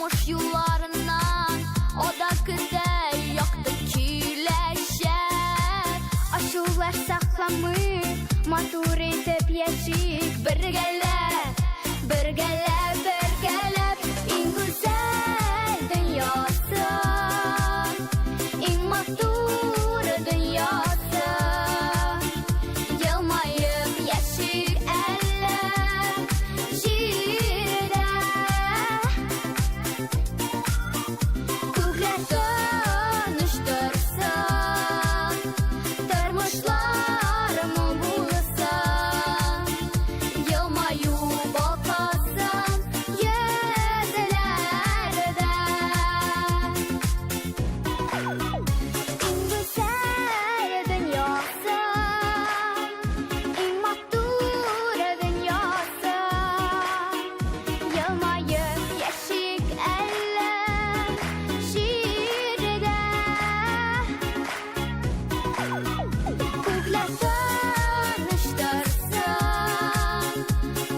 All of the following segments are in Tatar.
Тормыш юлларыннан Ада көтә якты киләчәк. Ачулар сакламый, матур итеп яшик бергәләп, бергәләп, бергәләп. Иң гүзәл дөньясы, иң матур дөньясы. Елмаеп яшик әле җирдә. Күкләр тыныч торсын, тормышлар моң булсын. Елмаю балкысын йөзләрдә. Иң гүзәл дөньясы, иң матур дөньясы. Елмаеп яшик әле җирдә. Күкләр тыныч торсын,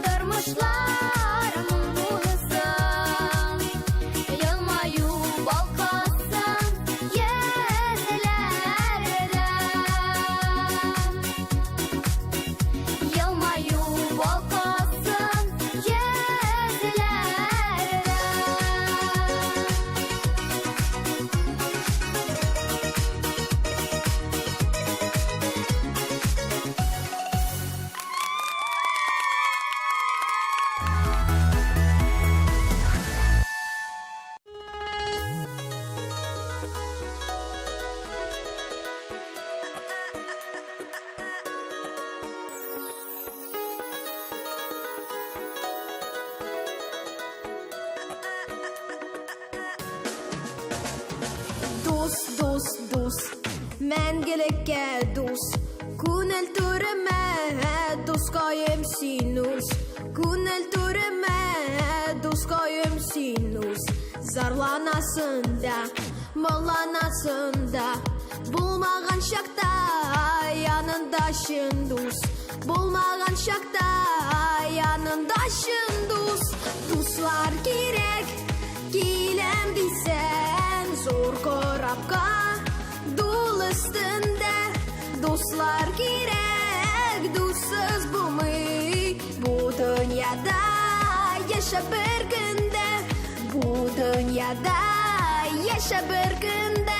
тормышлар моң булсын. Елмаю балкысын йөзләрдә. Елмаю балкысын йөзләрдә. Дус, дус, дус, мәңгелеккә дус. Күңел түремә, дускаем син үз. Күңел түремә, дускаем син үз. Зарланасың да, моңланасың да. Булмаган чакта янында чын дус. Булмаган чакта янында чын дус. Дуслар кирәк, киләм дисәң, зур корабка дул өстендә. Дуслар кирәк, дуссыз булмый. Бу дөньяда яшәп бер көндә. Бу дөньяда яшәп бер көндә.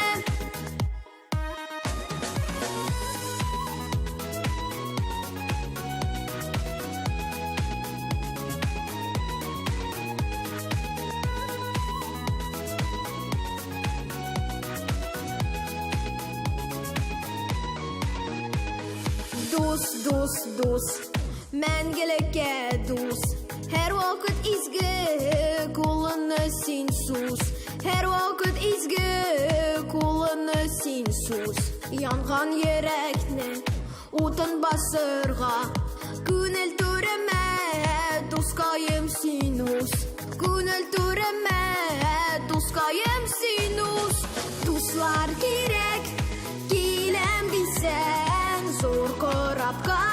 Дус, дус, дус, мәңгелеккә дус. Һәр вакыт изге кулыңны син сус. Һәр вакыт изге кулыңны син сус. Янган йөрәкне утын басырга. Күңел түремә, дускаем син үз. Күңел түремә, дускаем син үз. Дуслар кирәк, киләм дисәң, зур корабка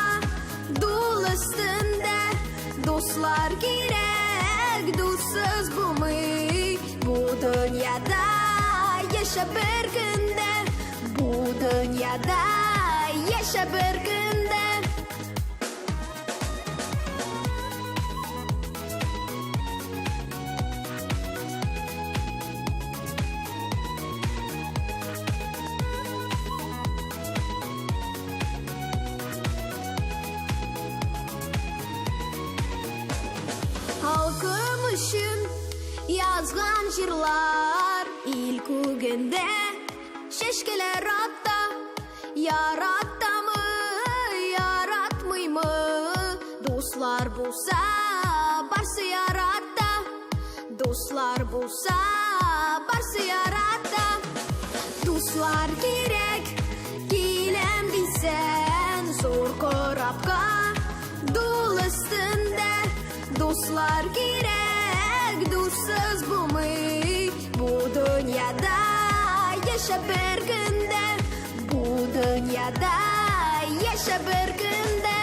дул өстендә. Дуслар кирәк, дуссыз булмый. Бу дөньяда яшәп бер көндә. Бу дөньяда яшәп бер көндә. Халкым өчен язган җырлар ил күгендә чәчкәләр ата. Яратамы, яратмыймы, дуслар булса, барсы ярата. Дуслар булса, барсы ярата. Дуслар кирәк, киләм дисәң, зур корабка дул өстендә. Дуслар кирәк, дуссыз булмый. Бу дөньяда яшәп бер көндә. Бу дөньяда яшәп бер көндә.